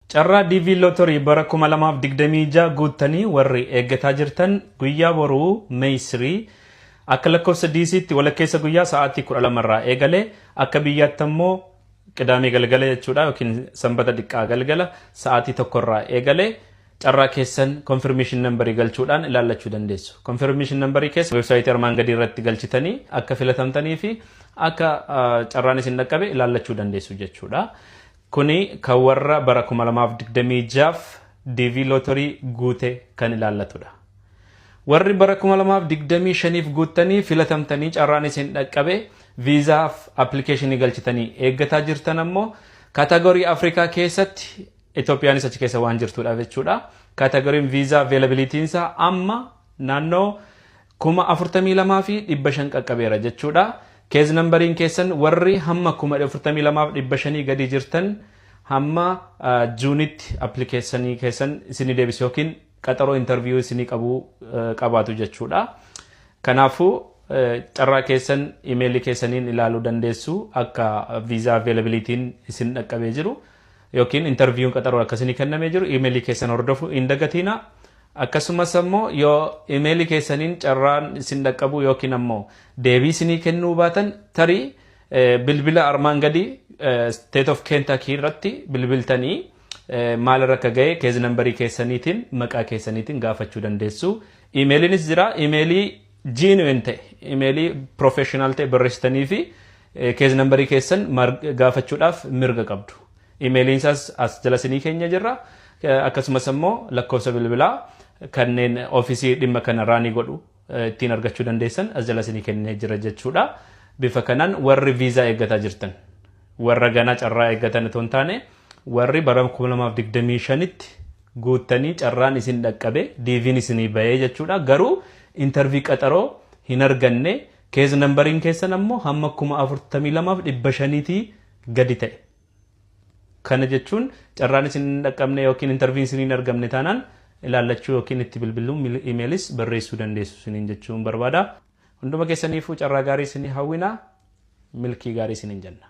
Carraa DV Lottery bara 2026 guuttanii warri eeggataa jirtan, guyyaa boruu May 3 akka lakkoofsa DC'tti walakkeessa guyyaa sa'aatii 12 irraa eegalee, akka biyyaatti ammoo Qidaamee galgala jechuudha yookiin Sanbata xiqqaa galgala sa'aatii 1 irraa eegalee carraa keessan confirmation numberii galchuudhaan ilaallachuu dandeessu. Confirmation numberii keessa weebsaayitii armaan gadii irratti galchitanii akka filatamtanii fi akka carraan isin dhaqqabe ilaallachuu dandeessu jechuudha. Kuni kan warra bara 2026 DV Lottery guute kan ilaallatudha. Warri bara 2025f guuttanii filatamtanii carraan isin dhaqqabe, viizaaf appilikeeshinii galchitanii eeggataa jirtan ammoo, category Afrikaa keessatti Itoophiyaanis achi keessa waan jirtuudhaaf jechuudha. Categoryn viizaa availabilityiinsaa amma naannoo 42,500 qaqqabeera jechuudha. Case numberiin keessan warri hamma 42,500 gadi jirtan hamma Juneitti appilikeeshinii keessan isinii deebisu yookiin qaxaroo interview isinii qabuu qabaatu jechuudha. Kanaafuu carraa keessan imeelii keessaniin ilaaluu dandeessu, akka viizaa availabilityin isin dhaqqabee jiru yookiin interviewn qaxaroo akkasii kennamee jiru imeelii keessan hordofuu hin dagatiina. Akkasumas ammoo yoo imeelii keessaniin carraan isin dhaqqabu yookiin ammoo deebii isinii kennuu baatan, tarii bilbila armaan gadii State of Kentucky irratti bilbiltanii maalirra akka ga'e case numberii keessaniitiin, maqaa keessaniitiin gaafachuu dandeessu. Imeeliinis jira. Imeelii genuine ta'e, imeelii professional ta'e barreessitanii fi case numberii keessan gaafachuudhaaf mirga qabdu. Imeeliin isaas as jala isinii keenya jirra. Akkasumas immoo lakkoofsa bilbilaa kanneen oofisii dhimma kana run godhu ittiin argachuu dandeessan as jala isinii kennee jira jechuudha. Bifa kanaan warri viizaa eeggataa jirtan, warra ganaa carraa eeggatan otoo hin taane, warri bara 2025tti guuttanii carraan isin dhaqqabe, DVn isinii bahee jechuudha. Garuu interview qaxaroo hin arganne, case numberiin keessan ammoo hamma 42,500tii gadi ta'e. Kana jechuun carraan isin hin dhaqqabne yookiin interviewn isin hin argamne taanaan ilaallachuu yookiin itti bilbiluun imeelis barreessuu dandeessu isiniin jechuun barbaada. Hunduma keessaniifuu carraa gaarii isinii hawwina, milkii gaarii isiniin jenna.